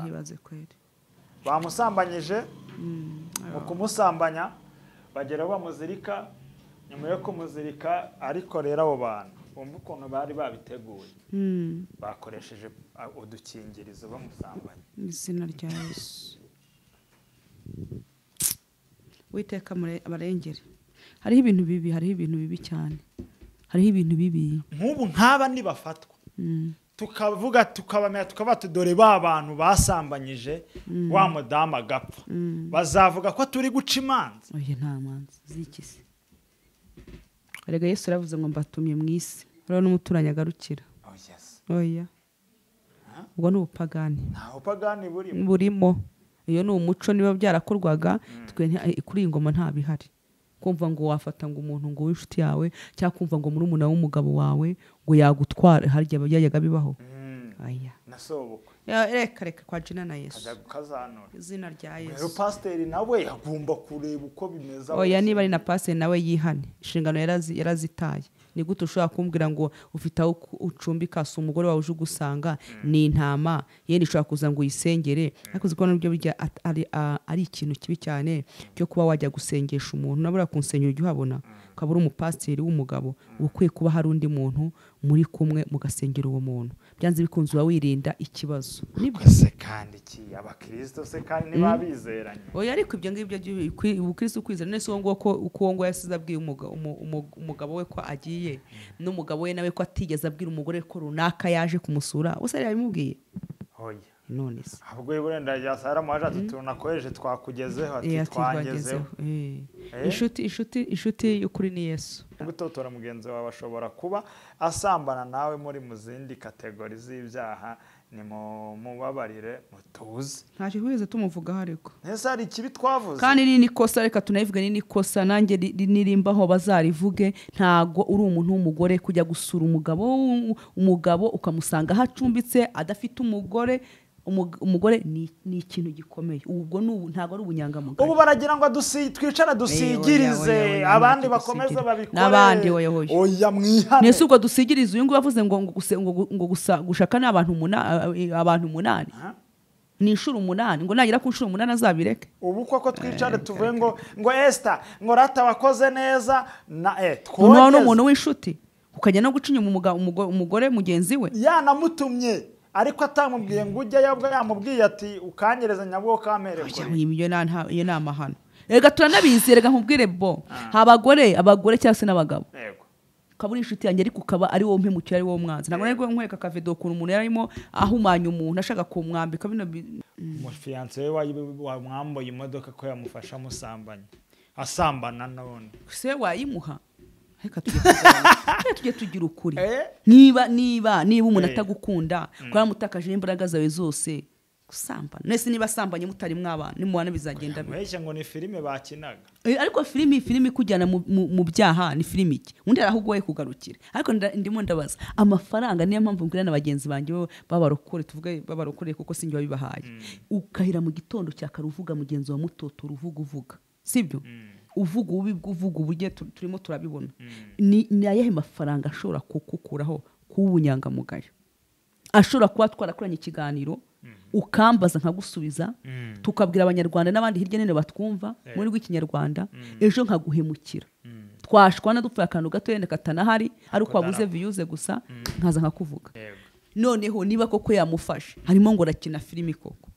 Ntibaze kweri. Bamusambanyije, mu kumusambanya bagera bamuzirika, nyuma yo kumuzirika ariko rero abo bantu bumva ukuntu bari babiteguye. Bakoresheje udukingirizo bamusambanya. Izina rya Yesu. Witeka abarengere. Hariho ibintu bibi, hariho ibintu bibi cyane. Hariho ibintu bibi. Nk'ubu nk'aba nibafatwa. Tukavuga tukabamenya tukabata dore ba bantu basambanyije wa mudamu agapfa. Bazavuga ko turi guca imanza. Oya nta manza zikise. Erega Yesu yaravuze ngo mbatumye mu isi. Rero n'umuturanyi agarukira. Oh yes. Oya. Ubwo ni ubupagani. Nta bupagani burimo. Burimo. Iyo ni umuco niba byarakorwaga twe kuri ingoma nta bihari. Kumva ngo wafata ngo umuntu ngo w'inshuti yawe cyangwa kumva ngo murumuna w'umugabo wawe ngo yagutwara harya yajyaga bibaho. Aya. Nasobukwe. Reka reka kwa jina na Yesu. Ajya gukazanura. Izina rya Yesu. Rero pasiteri nawe agomba kureba uko bimeze. Oya niba ari na pasiteri nawe yihane. Inshingano yarazitaye. Ni gute ushobora kumbwira ngo ufite aho ucumbika si umugore wawe uje ugusanga ni intama yenda ishobora kuza ngo uyisengere, ariko uzi ko nabyo bijya ari ikintu kibi cyane cyo kuba wajya gusengesha umuntu nabura kunsengera ujya uhabona ukaba uri umupasiteri w'umugabo ukwiye kuba hari undi muntu muri kumwe mugasengera uwo muntu byanze bikunze uba wirinda ikibazo. Nibyo se kandi iki abakristo se kandi niba bizeranye. Oya ariko ibyo ngibyo ubukristo kwizera nese uwo ngo ko uko ngo yasize abwiye umugabo we ko agiye n'umugabo we nawe ko atigeze abwira umugore ko runaka yaje kumusura usa yabimubwiye. Oya none se ahubwo iburenda rya Sara mwaje ati tunakoreje twakugezeho ati twangezeho. Inshuti inshuti inshuti y'ukuri ni Yesu. Gutotora mugenzi wawe ashobora kuba asambana nawe muri muzindi kategori z'ibyaha, ni mubabarire mutuze. Ntacyo twigeze tumuvugaho ariko. Ese hari ikibi twavuze? Kandi ni nikosa reka tunayivuge ni nikosa nanjye nirimbaho bazarivuge. Ntago uri umuntu w'umugore kujya gusura umugabo ukamusanga hacumbitse adafite umugore. Umugore ni ikintu gikomeye. Ubwo ntago ari ubunyangamugayo. Ubu baragira ngo twicara dusigirize abandi bakomeze babikore. N'abandi oya oya. Oya mwihane. Nese ubwo dusigirize uyu nguyu bavuze ngo ngo gusa gushaka n'abantu abantu 8. Ni inshuro 8 ngo nagira ku nshuro 8 azabireke. Ubu koko twicare tuvuye ngo Esther ngo rata wakoze neza na twogeze. N'umuntu w'inshuti ukajya no guca inyuma umugore mugenzi we. Yanamutumye ariko atamubwiye ngo ujye yabwo yamubwiye ati ukanyereza nyabwo kamere kure. Iyo nama hano. Erega turanabizi erega nkubwire bo. Abagore abagore cyangwa se n'abagabo. Yego. Ukaba uri inshuti yanjye ariko ukaba ari wowe mpemukira ari wowe mwanzi. Ntabwo nari nkwereka akavedo ukuntu umuntu yarimo ahumanya umuntu ashaka kumwambika bino umufiance we wamwamboye imodoka ko yamufasha musambanya. Asambana none. Se wayimuha. Reka tujye tugira ukuri. Niba niba niba umuntu atagukunda kwa mutakaje imbaraga zawe zose gusambana. Nese niba sambanye mutari mwabana nimubana bizagenda bite? Mweshya ngo ni filime bakinaga. Ariko filime kujyana mu byaha ni filime iki? Undi arahugoye kugarukira. Ariko ndimo ndabaza amafaranga niyo mpamvu mbwira na bagenzi banjye babarokore tuvuge babarokore kuko sinjye wabibahaye. Ukahira mu gitondo cya karuvuga mugenzi wa mutoto ruvuga uvuga. Sibyo? Uvuga ububi bw'uvuga uburyo turimo turabibona. Ni ayahe mafaranga ashobora kukukuraho kuw'ubunyangamugayo? Ashobora kuba twarakoranye ikiganiro ukambaza nkagusubiza tukabwira abanyarwanda n'abandi hirya nene batwumva muri rw'ikinyarwanda ejo nkaguhemukira. Twashwana dupfuye akantu gato yenda katanahari ari uko wabuze views gusa nkaza nkakuvuga. Noneho niba koko yamufashe harimo ngo rakina filimi koko.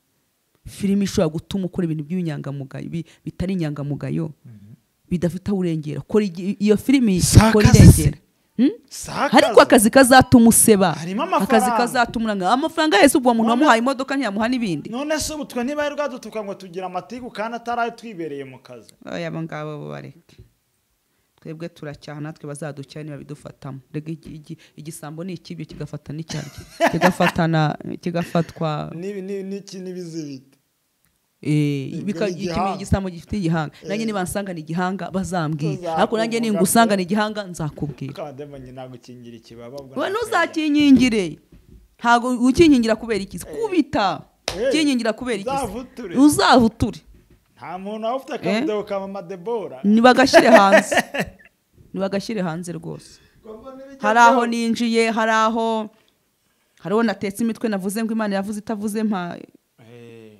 Filimi ishobora gutuma ukora ibintu by'inyangamugayo bitari inyangamugayo bidafite urengera. Kora iyo filimi kora irengera. Ariko akazi kazatuma useba, akazi kazatuma amafaranga yese ubwo umuntu wamuhaye imodoka ntiyamuha n'ibindi. None se ubu twe niba rwadutuka ngo tugira amatiku kandi ataraye twibereye mu kazi. Oya abo ngabo bo bareke. Twebwe turacyaha natwe bazaducyaha niba bidufatamo. Rega igisambo ni ikibyo kigafata n'icyaryo. Kigafatana kigafatwa n'iki n'ibizibiti. Igisambo gifite igihanga. Nanjye niba nsangana igihanga bazambwira. Ariko nanjye ningusangana igihanga nzakubwira. Kademanye nagukingira ikibaba ubwo. We ntuzakinyingire. Ntago ukinkingira kubera iki? Kubita. Ukinkingira kubera iki? Uzavuture. Nta muntu ufite akavideo ka Mama Debora. Nibagashyire hanze. Nibagashyire hanze rwose. Hari aho ninjiye, hari aho natetse imitwe navuze ngo Imana yavuze itavuze mpa.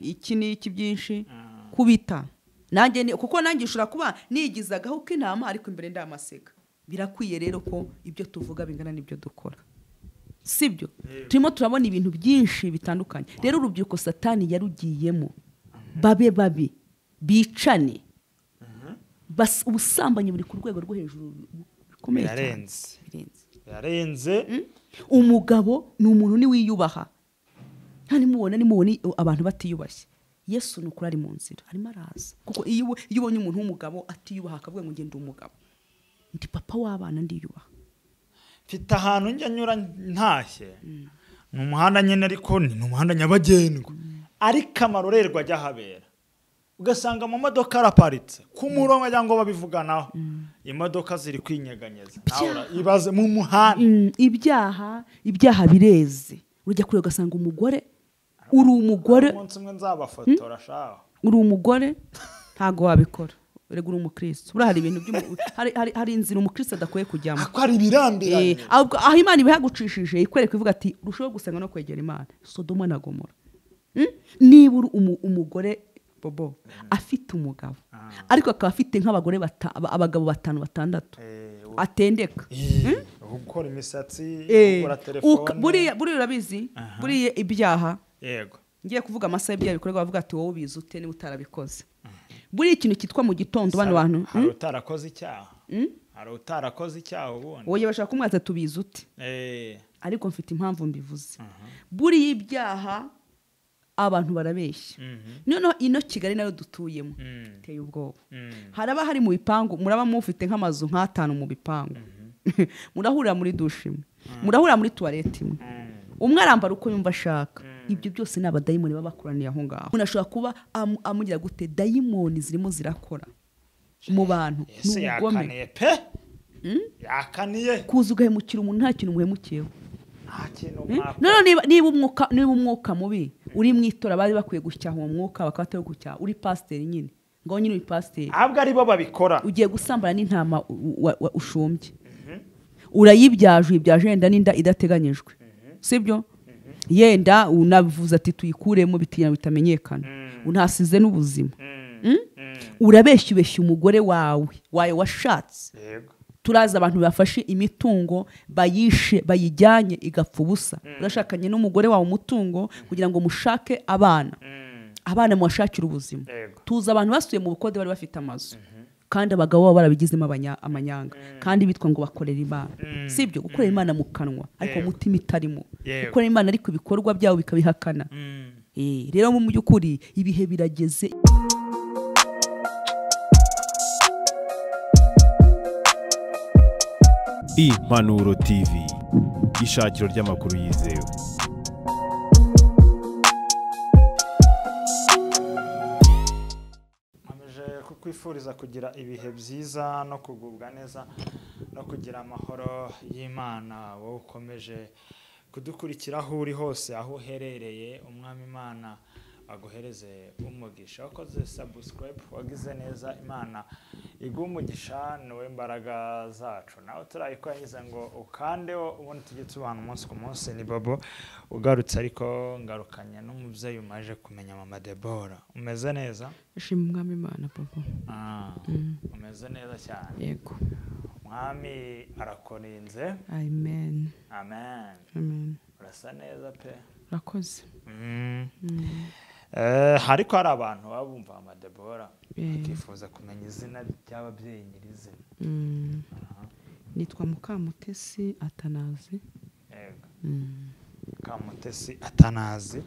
Iki n'iki byinshi kubita nanjye kuko nanjye ushobora kuba nigizagaho uko intama ariko imbere ndamasega. Birakwiye rero ko ibyo tuvuga bingana n'ibyo dukora, sibyo? Turimo turabona ibintu byinshi bitandukanye. Rero urubyiruko Satani yarugiyemo, babe babi, bicane, ubusambanyi buri ku rwego rwo hejuru bikomeye cyane. Birarenze. Umugabo ni umuntu niwiyubaha. Nimubona abantu batiyubashye, Yesu ni ukuri ari mu nzira arimo araza. Kuko iyo ubonye umuntu w'umugabo atiyubaha akavuga ngo ngende umugabo, ndi papa w'abana ndiyubaha. Mfite ahantu njya nyura ntashye, ni umuhanda nyine ariko ni umuhanda nyabagendwa, ariko amarorerwa ajya ahabera ugasanga amamodoka araparitse ku murongo cyangwa babivuganaho, imodoka ziri kwinyeganyeza ibaze mu muhanda. Ibyaha bireze. Ujya kure ugasanga umugore, uri umugore, umunsi umwe nzabafotora shaho, uri umugore ntago wabikora. Urega uri umukristo, buriya hari ibintu hari inzira umukristo adakwiye kujyamo. Ako ari ibirambiranye. Aho Imana ibihagucishije ikwereka ivuga ati urushaho gusenga no kwegera Imana. Sodoma na Gomora. Niba uri umugore Bobo afite umugabo ariko akaba afite nk'abagore abagabo batanu batandatu atendeka, gukora imisatsi, gukora telefone, buriya urabizi, buriya ibyaha. Yego, ngiye kuvuga amasaha y'ibyaha bikorwa bavuga ati wowe ubizi ute niba utarabikoze. Buriya ikintu cyitwa mu gitondo bano bantu hari utarakoze icyaha, hari utarakoze icyaha ubundi wowe bashaka kumwaza tubizi ute, ariko mfite impamvu mbivuze. Buriya ibyaha abantu barabeshya. Noneho ino Kigali nayo dutuyemo iteye ubwoba. Haraba hari mu bipangu, muraba mufite nk'amazu nk'atanu mu bipangu, murahurira muri dushe imwe, murahurira muri toilette imwe, umwe arambara uko yumva ashaka. Ibyo byose ni abadayimoni baba bakoraniye aho ngaho. Umuntu ashobora kuba amugira gute, dayimoni zirimo zirakora mu bantu. N'ubugome pe yakaniye kuza ugahemukira umuntu nta kintu umuhemukiyeho. None niba umwuka mubi uri mu itora bari bakwiye gucyaha uwo mwuka bakaba gucyaha. Uri pasiteri nyine, ngo nyine uri pasiteri, ahubwo ari bo babikora. Ugiye gusambana n'intama ushumbye, urayibyaje, uyibyaje yenda n'inda idateganyijwe, sibyo? Yenda unavuze ati tuyikuremo bitinya bitamenyekana, unasize n'ubuzima. Urabeshya ubeshya umugore wawe washatse. Turaza abantu bafashe imitungo bayishe bayijyanye igapfa ubusa. Urashakanye n'umugore wawe umutungo kugira ngo mushake abana, abana muwashakire ubuzima. Tuza abantu basuye mu bukode bari bafite amazu, kandi abagabo babo barabigizemo amanyanga, kandi bitwa ngo bakorera Imana. Sibyo? Gukorera Imana mu kanwa ariko umutima itarimo, gukorera Imana ariko ibikorwa byabo bikabihakana. Rero mu by'ukuri ibihe birageze. Impanuro TV, ishakiro ry'amakuru yizewe. Nkomeje kukwifuriza kugira ibihe byiza no kugubwa neza no kugira amahoro y'Imana. Wowe ukomeje kudukurikira aho uri hose, aho uherereye, Umwami Imana aguhereze umugisha. Wakoze subscribe, wagize neza, Imana iguhe umugisha, niwe mbaraga zacu. Nawe turayikwangiza ngo ukandeho ubundi tujye tubana umunsi ku munsi. Ni Bobo ugarutse, ariko ngarukanye n'umubyeyi umaje kumenya, Mama Debora. Umeze neza? Shima Umwami Imana Bobo. Umeze neza cyane. Yego. Umwami arakurinze. Amen. Amen. Amen. Urasa neza pe. Urakoze. Ariko hari abantu baba bumva Mama Debora bakifuza kumenya izina ry'ababyeyi nyirizina. Nitwa Mukamutesi Atanazi. Yego. Mukamutesi Atanazi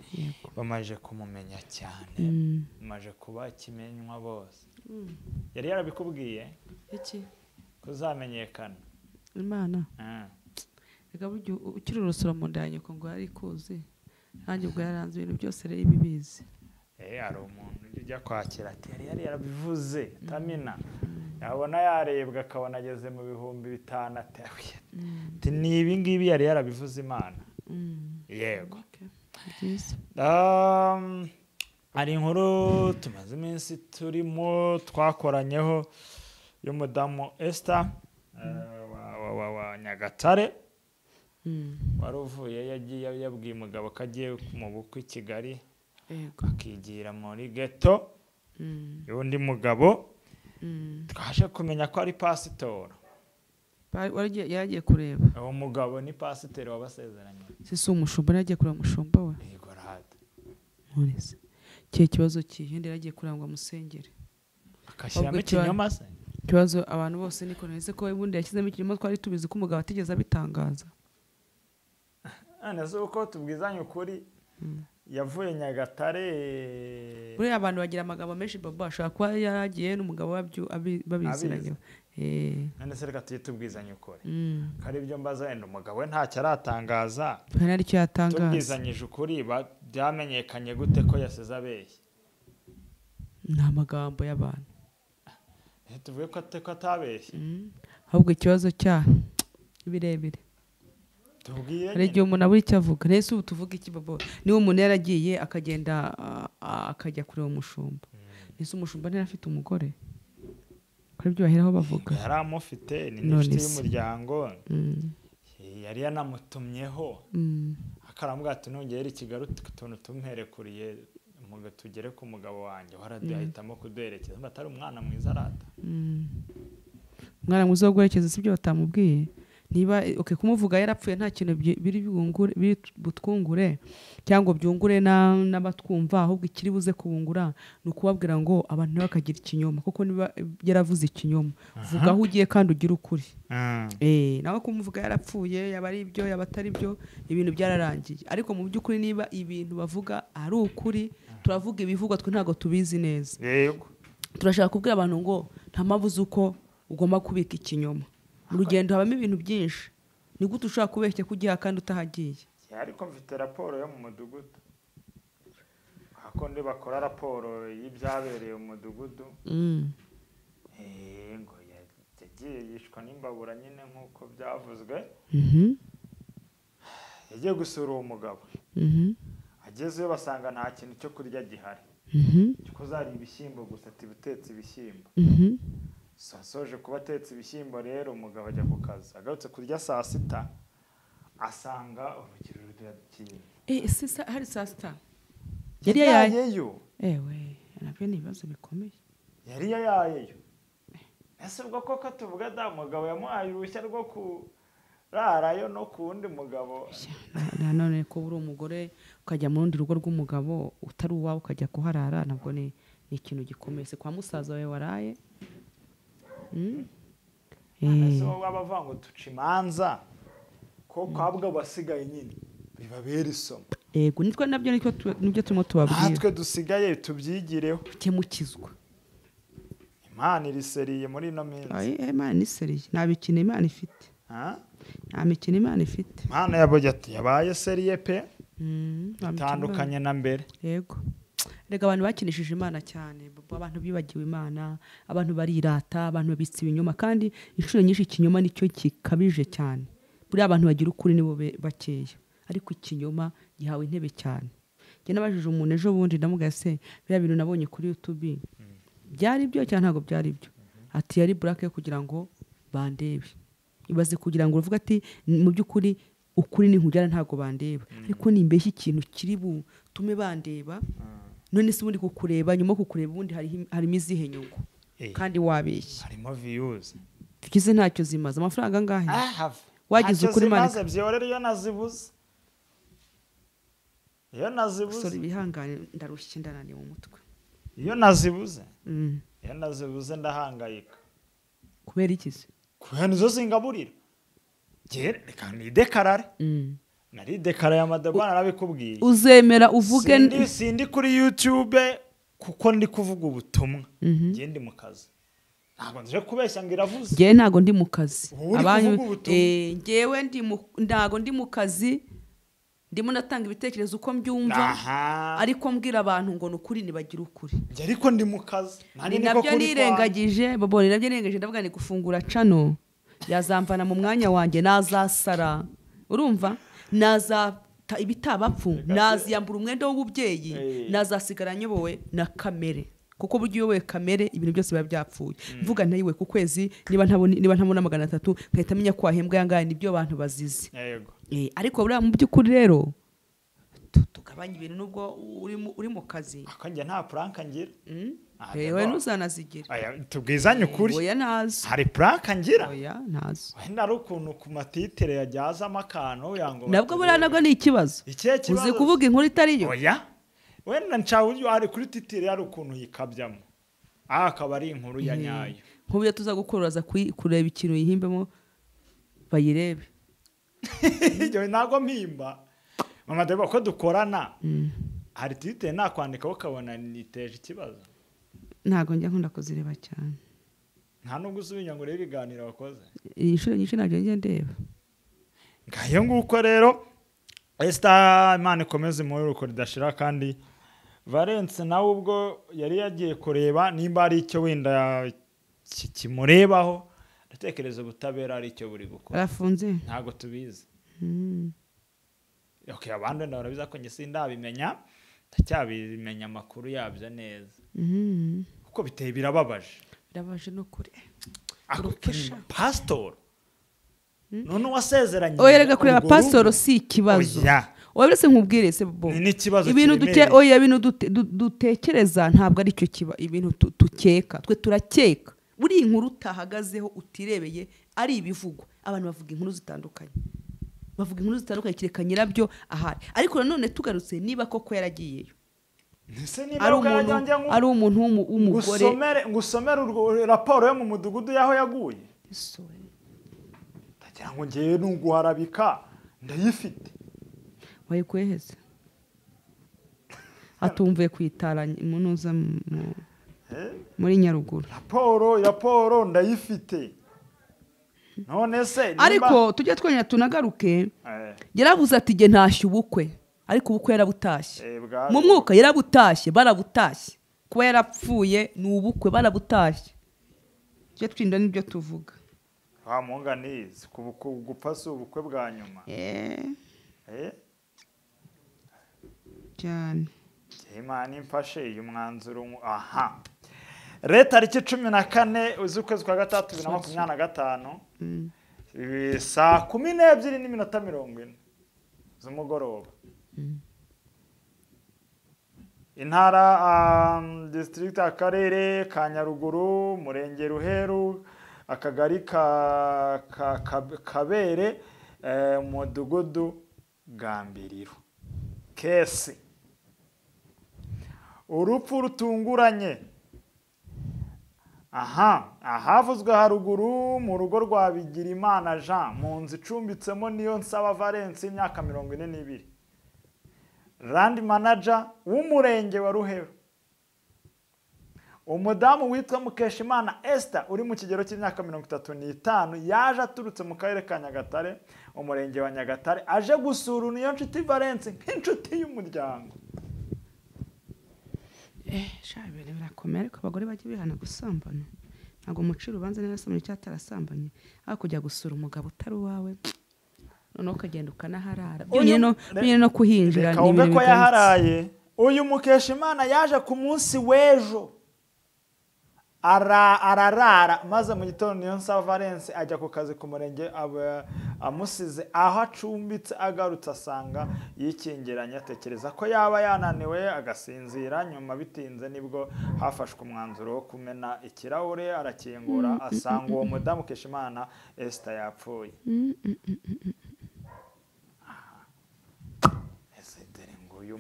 bamaje kumumenya cyane, bamaje kuba kimenywa bose. Yari yarabikubwiye iki kuzamenyekana? Imana reka burya ukiri urusoro mu nda ya nyoko ngo yari ikuzi, nanjye ubwo yaranze ibintu byose rero ibibizi. Hari umuntu ujya kwakira ati yari yarabivuze tamina, yabona yarebwa akabona ageze mu 5000 ati ni ibi ngibi yari yarabivuze Imana. Yego. Hari inkuru tumaze iminsi turimo twakoranyeho y'umudamu Esther wa Nyagatare, wari uvuye yagiye yabwiye umugabo ko agiye mu bukwe i Kigali. Akigira muri ghetto y'undi mugabo. Twaje kumenya ko ari pasitori. Yaragiye kureba uwo mugabo ni pasiteri wabasezeranye. Si umushumba, yaragiye kureba umushumba we. Yego rata. None se kihe kibazo kihe? Yaragiye kureba ngo amusengere. Akashyiramo ikinyoma se? Ikibazo abantu bose niko nese ko ubundi yashyizemo ikinyoma, twari tubizi ko umugabo atigeze abitangaza. None se uko tubwizanye ukuri yavuye Nyagatare. Buriya abantu bagira amagambo menshi baba ashobora kuba yaragiye n'umugabo babiziranye. None se reka tujye tubwizanye ukuri. Kari ibyo mbaza wenda umugabo we ntacyo aratangaza. Nta icyo yatangaza. Tubwizanyije ukuri byamenyekanye gute ko yasize abeshye? Ni amagambo y'abantu. Tuvuge ko atabeshye. Ahubwo ikibazo cya birebire. Hari igihe umuntu abura icyo avuga. Nese ubu tuvuga iki babo? Niba umuntu yaragiye akagenda akajya kureba umushumba. Nese umushumba ntiyari umugore? Kuri ibyo baheraho bavuga. Yari amufite, ni inshuti y'umuryango. Yari yanamutumyeho. Akaramubwira ati nongere i Kigali utuntu tumperekuriye tugere ku mugabo wanjye. Ahitamo kuduherekeza. Atari umwana mwiza arata. Umwana mwiza wo guherekeza si ibyo batamubwiye. Niba okay kumuvuga yarapfuye nta kintu biri butwungure cyangwa byungure n'abatwumva, ahubwo ikiri buze kubungura ni ukubabwira ngo abantu bakagira ikinyoma, kuko niba yaravuze ikinyoma vuga aho ugiye kandi ugira ukuri. Nawe kumuvuga yarapfuye yaba ari ibyo yaba atari byo, ibintu byararangiye. Ariko mu by'ukuri niba ibintu bavuga ari ukuri, turavuga ibivugwa twe ntago tubizi neza. Yego. Turashaka kubwira abantu ngo nta mpamvu z'uko ugomba kubika ikinyoma. Mu rugendo habamo ibintu byinshi. Ni gute ushobora kubeshya ko ugiye kandi utahagiye? Ariko mfite raporo yo mu mudugudu. Hakonde bakora raporo y'ibyabereye mu mudugudu. Ngo yagiye yishwa n'imbabura nyine nk'uko byavuzwe. Yagiye gusura uwo mugabo. Agezeyo basanga nta kintu cyo kurya gihari. Kuko zari ibishyimbo gusa, ati bitetse ibishyimbo. Sasoje kuba atetse ibishyimbo rero umugabo ajya ku kazi. Agarutse kurya saa sita asanga urugero rurakinze. Ese hari saa sita? Yari yayayeyo. Ewe, nabyo ni ibibazo bikomeye. Yari yayayeyo. Ese ubwo koko tuvuga da mugabo yamuhaye uruhushya rwo kurarayo no ku wundi mugabo? Nanone ko uri umugore ukajya mu rundi rugo rw'umugabo utari uwawe ukajya kuharara, nabwo ni ikintu gikomeye. Se kwa musaza wawe waraye? Ese wowe abavuga ngo tuca imanza ko kwabwa basigaye nyine bibabera isomo. Yego, nitwe nabyo nibyo turimo tubabwira. Natwe dusigaye tubyigireho. Kemukizwa. Imana iriseriye muri ino minsi. Ayi, Imana iseriye. Nta mikino Imana ifite. Nta mikino Imana ifite. Imana yaboye ati yabaye seriye pe. Itandukanye na mbere. Yego. Rega abantu bakinishije Imana cyane, abantu bibagiwe Imana, abantu barirata, abantu babitse ibinyoma, kandi inshuro nyinshi ikinyoma nicyo kikabije cyane. Buriya abantu bagira ukuri nibo bakeya, ariko ikinyoma gihawe intebe cyane. Njye nabajije umuntu ejo bundi ndamubwira se biriya bintu nabonye kuri YouTube byari byo cyangwa ntabwo byari byo? Ati yari black yo kugira ngo bandebe. Ibaze kugira ngo uvuga ati mu by'ukuri ukuri ni nkujyana ntabwo bandeba, ariko nimbeshya ikintu kiri butume bandeba. None se ubundi kukureba nyuma kukureba ubundi harimo izihe nyungu? Kandi wabeshye. Harimo views. Tukize ntacyo zimaze. Amafaranga angahe? Wagize ukuri Imana. Ntacyo zimaze byorera iyo nazibuze. Iyo nazibuze. Sorry bihangane ndarushye ndananiwe mu mutwe. Iyo nazibuze. Iyo nazibuze ndahangayika. Kubera iki se? Kubera nizo zingaburira. Gere reka nidekarare. Nari dekara ya madabana narabikubwiye. Uzemera uvuge sindi kuri YouTube kuko ndi kuvuga ubutumwa. Ngiye ndi mu kazi. Ntabwo nje kubeshya ngo iravuze. Ngiye ntago ndi mu kazi. Abanyu ngewe ndi ntago ndi mu kazi. Ndimo natanga ibitekerezo uko mbyumva, ariko mbwira abantu ngo nukuri nibagira ukuri. Ngiye ariko ndi mu kazi. Nani nabyo nirengagije, babone nabyo nirengagije ndavuga ni gufungura cano yazamvana mu mwanya wanjye nazasara. Urumva? Naza ibitabapfu, naziyambura umwenda w'ububyeyi, nazasigara nyobowe na kamere. Kuko buryo uyoboye kamere ibintu byose biba byapfuye. Mvuga ntayiwe ku kwezi niba ntabona 300 nkahita menya ko wahembwa yangaye nibyo abantu bazize. Yego. Ariko buriya mu by'ukuri rero Ugabanya ibintu nubwo uri mu kazi. Akanjye nta prank ngira. Yewe ntuzanazigira. Tubwizanye ukuri. Oya ntazo. Hari prank ngira? Oya ntazo. Wenda ari ukuntu ku matitire yajyazamo akantu yango. Nabwo buriya nabwo ni ikibazo. Ikihe kibazo? Uzi kuvuga inkuru itari yo? Oya. Wenda nca ari kuri titire ari ukuntu yikabyamo. Akaba ari inkuru ya nyayo. Nk'ubu iyo tuza gukora uraza kureba ikintu yihimbemo bayirebe. Ibyo ntago mpimba. Mama Debo ko dukorana. Hari titire nakwandika ukabona niteje ikibazo. Ntago njya nkunda kuzireba cyane. Nta nubwo usubinya ngo urebe ibiganiro wakoze. Inshuro nyinshi ntabyo njya ndeba. Ngayo nguko rero Esther Imana ikomeze mu ruko ridashira kandi Valence nawe ubwo yari yagiye kureba nimba ari icyo wenda kimurebaho ndatekereza ubutabera ari icyo buri gukora. Arafunze? Ntago tubizi. Okay, abandi ndabarabiza ko nge sindabimenya ndacyabimenya amakuru yabyo neza. Kuko biteye birababaje. Birababaje no kuri. Pastor. None wasezeranye. Oya rega kureba pastor si ikibazo. Oya uretse nkubwire se bo. Ni ikibazo ibintu duke oya ibintu dutekereza ntabwo ari cyo kiba ibintu tukeka. Twe turakeka. Buri inkuru utahagazeho utirebeye ari ibivugwa. Abantu bavuga inkuru zitandukanye. Bavuga inkuru zitandukanye kireka nyirabyo ahari. Ariko nanone tugarutse niba koko yaragiyeyo. Ari umuntu w'umugore ngusomere raporo yo mu mudugudu yaho yaguye. Ndagira ngo ngiye nuguharabika ndayifite. Wayikuheze atumvuye kwitara munuza muri Nyaruguru. Raporo ndayifite. None se ariko tujye twenya tunagaruke. Yarabuze ati ge ntashye ubukwe. Ariko ubukwe yarabutashye. Mu mwuka yarabutashye, barabutashye. Kuba yarapfuye ni ubukwe barabutashye. Tujye twinda nibyo tuvuga. Wa munganizi gupfa si ubukwe bwa nyuma. Cyane. Imana imfashe uyu mwanzuro aha. Leta tariki 14 z'ukwezi kwa gatatu 2025 saa 12:40 z'umugoroba. Intara district akarere ka Nyaruguru murenge Ruheru akagari ka Kabere umudugudu Gambiriro. Kesi urupfu rutunguranye. Aha ahavuzwe haruguru mu rugo rwa Bigirimana Jean mu nzu icumbitsemo niyo nsaba Valence imyaka 42. Land manager w'umurenge wa Ruheru. Umudamu witwa Mukeshimana Esther uri mu kigero cy'imyaka 35 yaje aturutse mu karere ka Nyagatare umurenge wa Nyagatare aje gusura niyo nshuti Valence nk'inshuti y'umuryango. Shabere birakomeye ariko abagore bajye bihana gusambana. Ntago mucira urubanza neza asambanye cyangwa atarasambanye, ariko kujya gusura umugabo utari uwawe noneho ukagenda ukanaharara. Byonyine no kuhinjira ni ibintu ko yaharaye. Uyu Mukeshimana yaje ku munsi w'ejo ararara maze mu gitondo niyo nsaba Valence ajya ku kazi ku murenge amusize aho acumbitse agarutse asanga yikingiranye atekereza ko yaba yananiwe agasinzira. Nyuma bitinze nibwo hafashwe umwanzuro wo kumena ikirahure arakingura asanga uwo mudamu Mukeshimana Esther yapfuye. Ese dore ngo uyu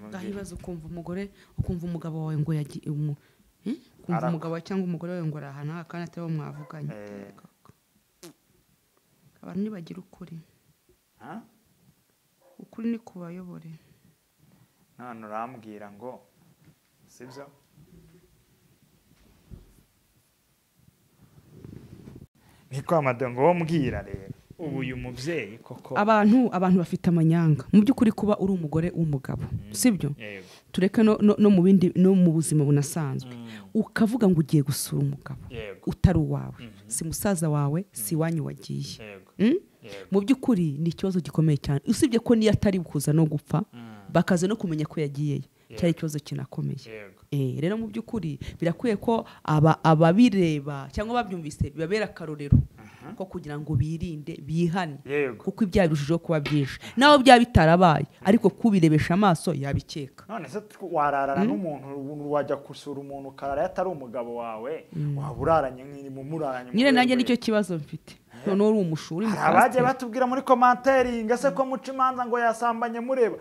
Ndahibaza ukumva umugore ukumva umugabo wawe ngo yagiye kumva umugabo cyangwa umugore wawe ngo arahana kandi atari wo mwavuganye. Abantu nibagira ukuri. Ukuri ni kubayobore. None urambwira ngo sibyo? Niko amadengo wo mbwira rero ubu uyu mubyeyi koko abantu bafite amanyanga mu by'ukuri kuba uri umugore w'umugabo sibyo? Tureke no mu bindi no mu buzima bunasanzwe ukavuga ngo ugiye gusura umugabo utari uwawe, si musaza wawe, si wanyu wagiye. Mu by'ukuri ni ikibazo gikomeye cyane usibye ko niyo atari bukuza no gupfa bakaza no kumenya ko yagiyeyo cyari ikibazo kinakomeye. Rero mu by'ukuri birakwiye ko ababireba cyangwa babyumvise bibabera akarorero. Ko kugira ngo birinde bihane, Yego. kuko ibyaha birushijeho kuba byinshi, naho byaba bitarabaye ariko kubirebesha amaso yabikeka. None se wararana n'umuntu, wajya gusura umuntu ukarara atari umugabo wawe, waba uraranye nk'irimo muraranye nyine nanjye nicyo kibazo mfite. Noneho uri umushuri Hari abagiye batubwira muri commentaire ngo ese ko muca imanza ngo yasambanye mureba.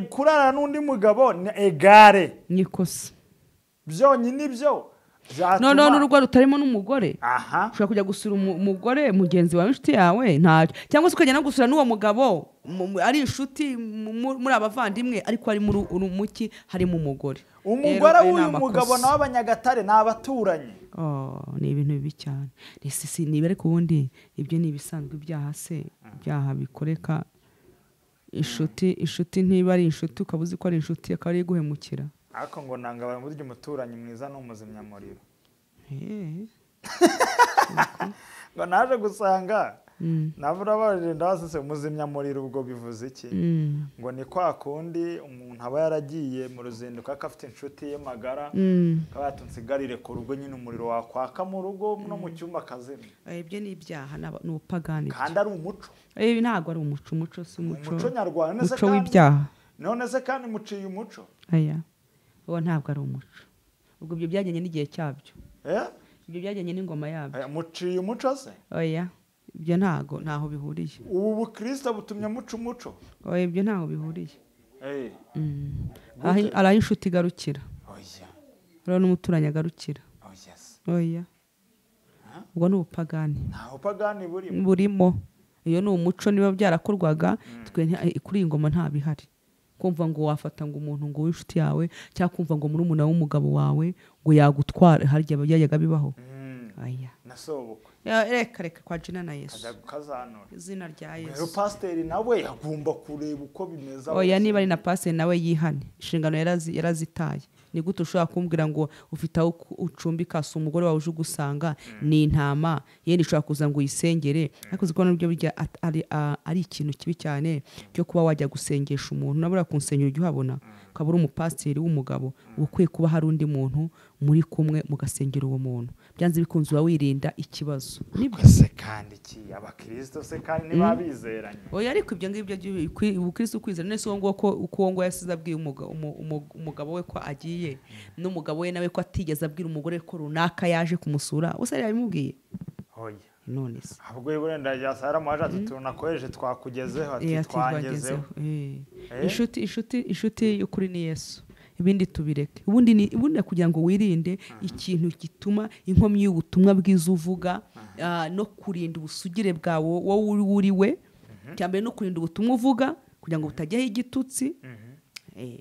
Kurarana n'undi mugabo ni egare, nikosa byonyine ibyo byatuma noneho n'urugo rutarimo n'umugore. Aha. Ushobora kujya gusura umugore mugenzi wawe, inshuti yawe, ntacyo, cyangwa se ukajya no gusura n'uwo mugabo ari inshuti muri abavandimwe, ariko harimo urumuki, harimo umugore. Umugore Rero, ayo ni w'uyu mugabo amakosa. nawe Abanyagatare ni abaturanyi. Oh, ni ibintu bibi cyane. Ni niba ariko ubundi ibyo ni ibisanzwe, ibyaha se, ibyaha bikoreka inshuti ntiba ari inshuti, ukaba uzi ko ari inshuti akaba ari iguhemukira. Ariko ngo nanga burya umuturanyi mwiza ni umuzimyamuriro. Ngo naje gusanga nabura baje ndabasese umuzimyamuriro ubwo bivuze iki? Ngo ni kwa kundi umuntu aba yaragiye mu ruzinduko akafite inshuti ye magara, akaba yatunsigarire ku rugo, nyine umuriro wakwaka mu rugo no mu cyumba akazimya. Ibyo ni ibyaha, ni ubupagani. Kandi ari umuco. Ibi ntabwo ari umuco, umuco si umuco. Umuco nyarwanda. None se Umuco kandi- w'ibyaha. None se kandi muciye umuco? Aya, uwo ntabwo ari umuco. Ubwo ibyo byajyanye n'igihe cyabyo. Ibyo byajyanye n'ingoma yabyo. Aya, muciye umuco se? Oya, ibyo ntago ntaho bihuriye. Ubu bukristo butumye muca umuco. Oya, ibyo ntaho bihuriye. Aho ari aho inshuti igarukira. Oya. Hariho n'umuturanyi agarukira. Oya se. Oya, ubwo ni ubupagani. Nta bupagani burimo. Burimo. Iyo ni umuco, niba byarakorwaga twe kuri iyi ngoma nta bihari. Kumva ngo wafata ngo umuntu ngo w'inshuti yawe, cyangwa kumva ngo murumuna w'umugabo wawe ngo yagutwara, harya byajyaga bibaho. Aya. Na sobukwe. Ya, reka reka kwa jina na Yesu. Ajya gukazanura. Izina rya Rero Yesu. pasiteri nawe agomba kureba uko bimeze. Oya, niba ari na pasiteri nawe yihane, inshingano yarazitaye. Ni gute ushobora kumbwira ngo ufite aho ucumbika, si umugore wawe uje ugusanga, ni intama yenda ishobora kuza ngo uyisengere, ariko uzi ko nabyo burya ari ikintu kibi cyane cyo kuba wajya gusengesha umuntu, nabura ku nsengero ujya uhabona, ukaba uri umupasiteri w'umugabo, uba ukwiye kuba hari undi muntu muri kumwe mugasengera uwo muntu, byanze bikunze uba wirinda ikibazo. Nibyo. Se kandi iki abakristo se kandi ntibabizeranye. Oya, ariko ibyo ngibyo ubukristo kwizera nese uwo nguwo ko uko uwo nguwo yasize abwiye umugabo we ko agiye, n'umugabo we nawe ko atigeze abwira umugore ko runaka yaje kumusura, usa yabimubwiye. Oya. None se Ahubwo wenda yasara muhaje ati tunakoheje twakugezeho, ati ati twangezeho. twagezeho. Inshuti y'ukuri ni Yesu, ibindi tubireke. Ubundi ni ubundi kugira ngo wirinde ikintu gituma inkomyi y'ubutumwa bwiza uvuga, no kurinda ubusugire bwawe wowe uri we. Cyambere no kurinda ubutumwa uvuga kugira ngo butajyaho igitutsi.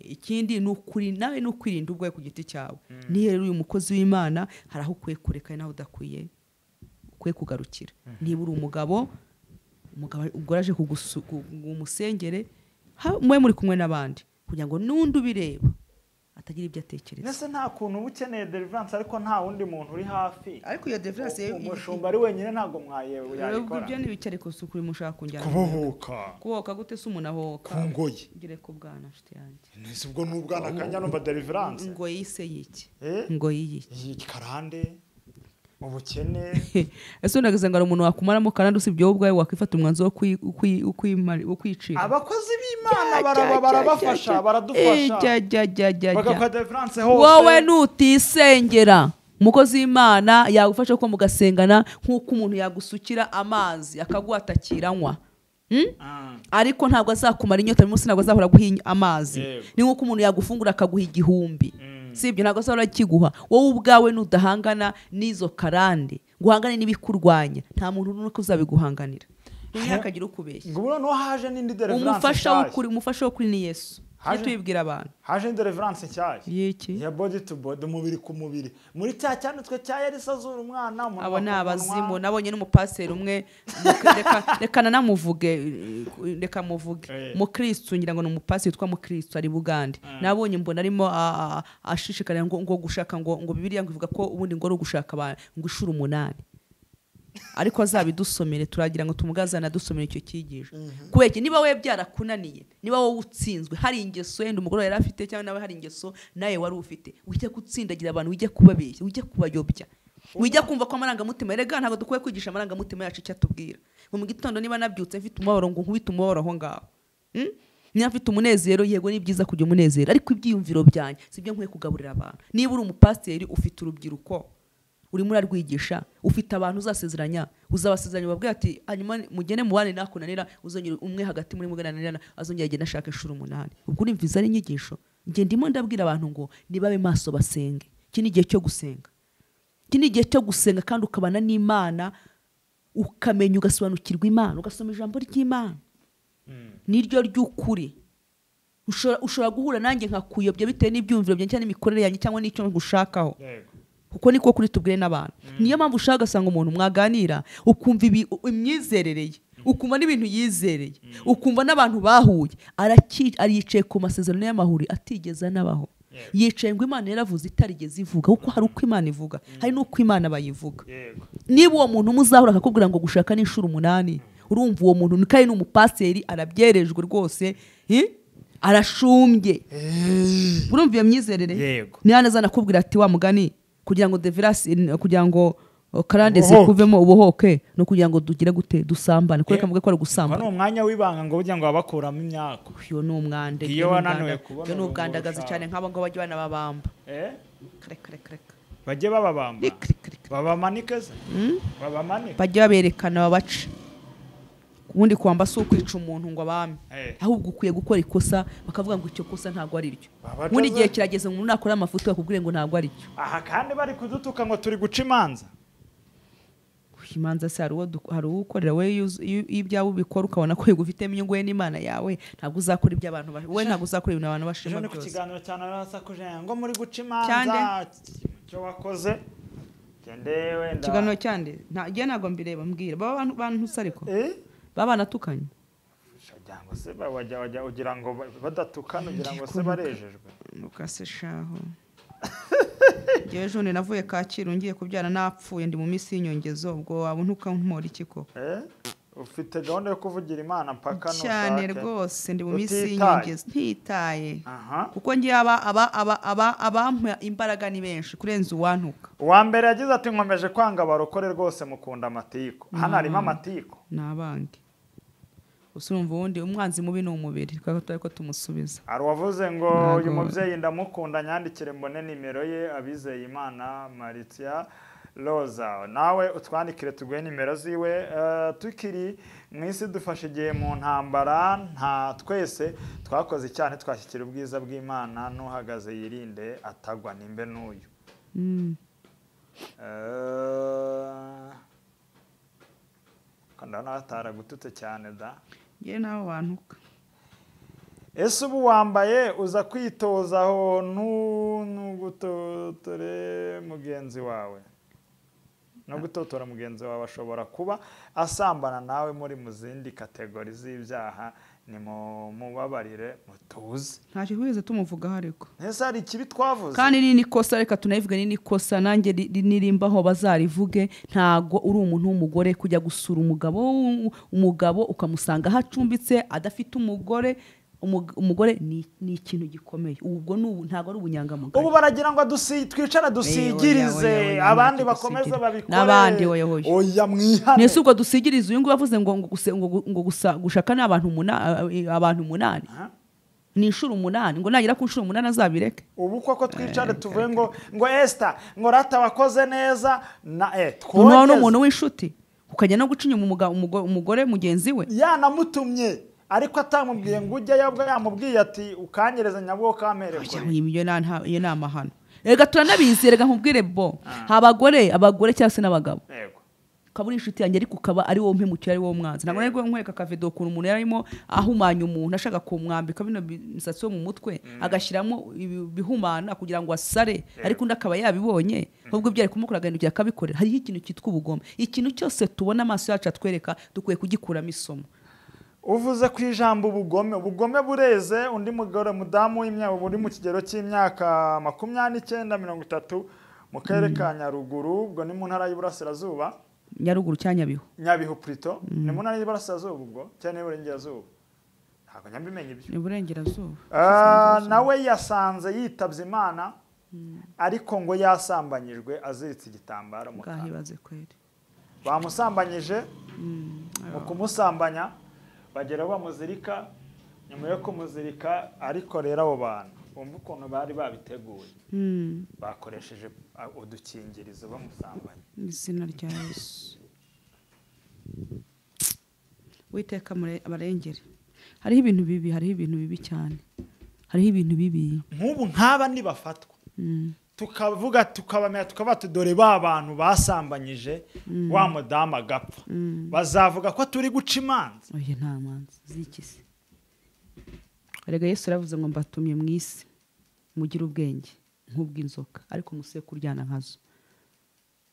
Ikindi ni ukuri nawe ni ukwirinda ubwawe ku giti cyawe. Niyo rero uyu mukozi w'Imana hari aho ukwiye kureka naho udakwiye, ukwiye kugarukira. Niba uri umugabo, umugabo ubwo aje kumusengere, mwe muri kumwe n'abandi kugira ngo n'undi ubireba atagira ibyo atekereza. Nese nta kuntu uba ukeneye deliverance ariko nta wundi muntu uri hafi. Ariko iyo deliverance Umushumba ari wenyine ntabwo mwayewe yayikora. Ibyo ni ibiki ariko si ukuri mushaka kunjyana. Kubohoka. Kubohoka gute se umuntu ahoka? Ku ngoyi. Ngire ku bwana nshuti yanjye. Nese ubwo ni ubwana kanya numva deliverance. Ingoyi se yiki? Ingoyi yiki? Iyi karande. Ubukene. Ese unageze ngo hari umuntu wakumaramo karande usibye wowe ubwawe wakwifata umwanzuro wo kwicira. Abakozi b'Imana barabafasha, baradufasha. Bagakora deliverance hose. Wowe nutisengera, umukozi w'Imana yagufasha ko mugasengana nk'uko umuntu yagusukira amazi akaguhatakira anywa. Ariko ntabwo azakumara inyota, munsi ntabwo azahora aguha amazi. Ni nk'uko umuntu yagufungura akaguha igihumbi. Sibyo, ntabwo azahora akiguha. Wowe ubwawe nudahangana n'izo karande, guhangane n'ibikurwanya, nta muntu n'umwe uzabiguhanganira. Ntihakagire ukubeshya. Ngo noneho haje n'indi deliverance. Umufasha w'ukuri ni Yesu. Tubibwira abantu. Haje n'indi deliverance nshyashya. Y'iki? Ya body to body, umubiri ku mubiri. Muri cya cyanditswe cya Elisa azura umwana, umuntu Abo ni abazimu. Nabonye n'umupaseri umwe, reka nanamuvuge, reka muvuge. Mukristo, ngira ngo ni umupaseri witwa Mukristo ari Bugande. Nabonye mbona arimo ashishikarira ngo gushaka ngo Bibiliya ngo ivuga ko ubundi ngo ari ugushaka abantu ngo ishuri 8. Ariko azabidusomere, turagira ngo tumugazana dusomere icyo cyigisho. Kubera niba we byarakunaniye, niba wowe utsinzwe, hari ingeso yenda umugore yari afite cyangwa nawe hari ingeso nawe wari ufite, ujya gutsindagira abantu, ujya kubabeshya, ujya kubayobya. Wijya kumva ko amarangamutima, erega ntabwo dukwiye kwigisha amarangamutima yacu icyo atubwira. Ngo mu gitondo niba nabyutse mfite umubabaro ngo nkubite umubabaro aho ngaho. Niba mfite umunezero, yego ni byiza kugira umunezero, ariko ibyiyumviro byanjye sibyo nkwiye kugaburira abantu. Niba uri umupasiteri ufite urubyiruko urimo urarwigisha, ufite abantu uzasezeranya, uzabasezeranya ubabwira ati hanyuma mugende mubane nakunanira, uzongera umwe hagati muri mugananira azongera agende ashaka inshuro 8. Ubwo urumva izo ari inyigisho. Njye ndimo ndabwira abantu ngo nibabe maso basenge. Iki ni igihe cyo gusenga. Iki ni igihe cyo gusenga kandi ukabana n'Imana, ukamenya ugasobanukirwa Imana, ugasoma ijambo ry'Imana. Niryo ry'ukuri. Ushobora guhura nanjye nkakuyobya bitewe n'ibyumviro byanjye cyangwa n'imikorere yanjye cyangwa n'icyo ngushakaho. Kuko niko kuri tubwire n'abantu. Niyo mpamvu ushaka ugasanga umuntu mwaganira ukumva imyizerere ye, ukumva n'ibintu yizereye, ukumva n'abantu bahuye, ariyicaye ku masezerano y'amahuri atigeze anabaho. Yicaye ngo Imana yaravuze itarigeze ivuga, kuko hari uko Imana ivuga, hari n'uko Imana bayivuga. Niba uwo muntu muzahura akakubwira ngo gushaka ni inshuro 8, urumva uwo muntu kandi ni umupasiteri, arabyerejwe rwose, arashumbye. Urumva iyo myizerere? Ni hano azanakubwira ati wa mugani, kugira ngo devirasi, kugira ngo karande zikuvemo ubohoke, no kugira ngo dugire gute dusambane, kureka mvuge ko ari gusambana. Ni umwanya w'ibanga ngo burya ngo abakuramo imyako. Uyo ni umwande, iyo wananiwe kubona ni ubwandagazi cyane nk'abo ngo bajye banababamba. Kare kare kare. Bajye bababamba. Babamanike se? Babamanike. Bajye baberekana babace. Ubundi kwamba si ukwica umuntu ngo abame, ahubwo ukwiye gukora ikosa bakavuga ngo icyo kosa ntabwo ari ryo. Ubundi igihe kirageze umuntu nakora amafuti bakubwire ngo ntabwo ari ryo. Aha kandi bari kudutuka ngo turi guca imanza. Imanza se hari uwo ukorera we ibyawe ubikora ukabona ko ugufitemo inyungu we n'Imana yawe, ntabwo uzakora ibyo abantu we ntabwo uzakora ibintu abantu bashima byose. Ku kiganiro cyane arasakuje ngo muri guca imanza cyo wakoze. Gende wenda. Kiganiro cyande nta ntabwo mbireba mbwira baba abantu bantu ariko. Baba natukanye. Shajango se bawajya ugira ngo badatukana, ugira ngo se barejejwe. Nukase shaho. Jewe jone navuye Kacyiru ngiye kubyara napfuye ndi mu minsi y'inyongezo, ubwo waba ntuka nkora iki koko? Ufite gahunda yo kuvugira Imana mpaka nushake. Cyane rwose ndi mu minsi y'inyongezo ntitaye. Kuko ngiye abampa imbaraga ni benshi kurenza uwantuka. Uwa mbere yagize ati nkomeje kwanga abarokore rwose mukunda amatiku. Hano harimo amatiku. Nabange. Usurumva ubundi umwanzi mubi ni umubiri, twari ko tumusubiza. Hari uwavuze ngo uyu mubyeyi ndamukunda nyandikire mbone nimero ye, abizeye Imana Maritia Roza. Nawe utwandikire tuguhe nimero ziwe. Tukiri mu isi dufashe igihe mu ntambara, nta twese twakoze icyaha twashyikira ubwiza bw'Imana, n'uhagaze yirinde atagwa nimbe n'uyu. Kanda ataragututse cyane da. Ngiye nawe wantuka. Ese ubu wambaye uza kwitoza aho ntugutotore mugenzi wawe. No gutotora mugenzi wawe ashobora kuba asambana nawe muri muzindi kategori z'ibyaha, ni mubabarire mutuze. Ntacyo twigeze tumuvugaho ariko. Ese hari ikibi twavuze? Kandi ni nikosa, reka tunayivuge, ni nikosa nanjye nirimbaho bazarivuge. Ntago uri umuntu w'umugore kujya gusura umugabo ukamusanga ahacumbitse adafite umugore. Umugore ni ikintu gikomeye. Ubwo ntago ari ubunyangamugayo. Ubu baragira ngo twicara dusigirize abandi bakomeze babikore. N'abandi oya oya. Oya mwihane. Nese ubwo dusigirize uyu nguyu bavuze ngo ngo gushaka n'abantu abantu 8. Ni inshuro 8 ngo nagera ku nshuro 8 azabireke. Ubu koko twicare tuvuye ngo Esther ngo rata wakoze neza na twogeze. N'umuntu w'inshuti ukajya no guca inyuma umugore mugenzi we. Yanamutumye ariko atamubwiye ngo ujye yabwo yamubwiye ati ukanyereza nyabwo kamererwa. Iyo ni amahano. Erega turanabizi, erega nkubwire bo. Abagore cyangwa se n'abagabo. Yego. Ukaba uri inshuti yanjye ariko ukaba ari wowe mpemukira, ari wowe mwanzi. Ntabwo nari nkwereka akavido ukuntu umuntu yarimo ahumanya umuntu ashaka kumwambika bino misatsi yo mu mutwe, agashyiramo ibihumana kugira ngo asare, ariko undi akaba yabibonye. Ahubwo ibyo ari kumukora agahindukira akabikorera. Hariho ikintu cyitwa ubugome. Ikintu cyose tubona amaso yacu atwereka dukwiye kugikuramo isomo. Uvuze ku ijambo ubugome, ubugome bureze. Undi mugore mudamu w'imyaka uri mu kigero cy'imyaka 29 30 mu karere ka Nyaruguru, ubwo ni mu ntara y'Iburasirazuba. Nyaruguru cya Nyabihu. Nyabihu plutôt. Ni mu ntara y'Iburasirazuba ubwo cyane y'Iburengerazuba. Ntabwo nyambimenye ibyo. Ni Iburengerazuba. Nawe yasanze yitabye Imana Ariko ngo yasambanyijwe aziritse igitambaro mu kanwa. Bamusambanyije mu kumusambanya bagera bamuzirika, nyuma yo kumuzirika ariko rero abo bantu bumva ukuntu bari babiteguye, bakoresheje udukingirizo bamusambanya. Izina rya Yesu. Witeka abarengere. Hariho ibintu bibi, hariho ibintu bibi cyane. Hariho ibintu bibi. Nk'ubu nk'aba nibafatwa tukavuga tukabamenya tukaba dore ba bantu basambanyije wa mudamu agapfa, bazavuga ko turi guca imanza. Oya nta manza zikise. Erega Yesu yaravuze ngo mbatumye mu isi mugire ubwenge nk'ubw'inzoka, ariko museye kuryana nkazo.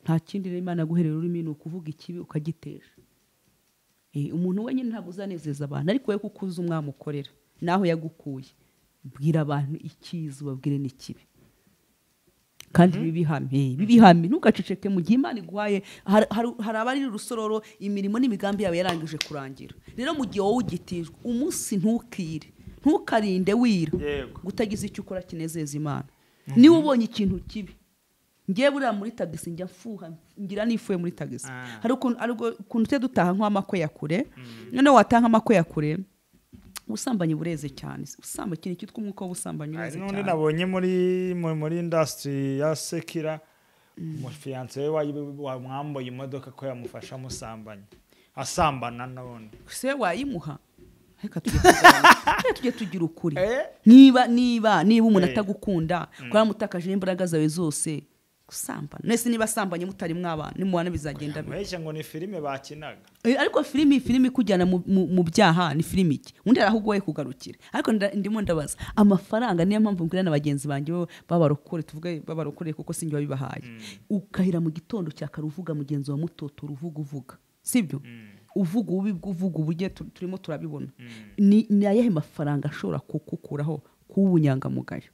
Nta kindi rero Imana guherera ururimi ni ukuvuga ikibi ukagitesha. Umuntu wenyine ntabwo uzanezeza abantu, ariko we kuko uzi umwami ukorera naho yagukuye, bwira abantu icyiza ubabwire n'ikibi. Kandi bibihame ntugaceceke mu gihe Imana iguhaye. Hari abari urusororo imirimo n'imigambi yawe yarangije kurangira. Rero mu gihe wowe ugitijwe umunsi ntukire, ntukarinde wira gutagize icyo ukora kinezeza Imana. Niba ubonye ikintu kibi, ngiye buriya muri tagisi njya mfuha, ngira nifuye muri tagisi. Hari ukuntu tujya dutaha nk'amakwe ya kure, noneho wataha nk'amakwe ya kure ubusambanyi bureze cyane. Usamba ikintu cyitwa umwuka w'ubusambanyi ureze cyane. None nabonye muri industry ya Sekira umufiance we wamwamboye imodoka ko yamufasha musambanya asambana none se wayimuha. Reka tujye tugira ukuri. Niba niba niba umuntu atagukunda ko yaramutakaje imbaraga zawe zose gusambana, nese niba asambanye mutari mwabana nimubana bizagenda bite? Mweshya ngo ni filime bakinaga. Ariko filime ikujyana mu byaha ni filime iki? Undi arahugoye kugarukira. Ariko ndimo ndabaza amafaranga, niyo mpamvu mbwira na bagenzi banjye babarokore, tuvuge babarokore kuko sinjye wabibahaye. Ukahira mu gitondo cya kare uvuga mugenzi wa mutoto uruvuga uvuga, sibyo? Uvuga ububi bw'uvuga uburyo turimo turabibona. Ni ayahe mafaranga ashobora kukukuraho kuw'ubunyangamugayo?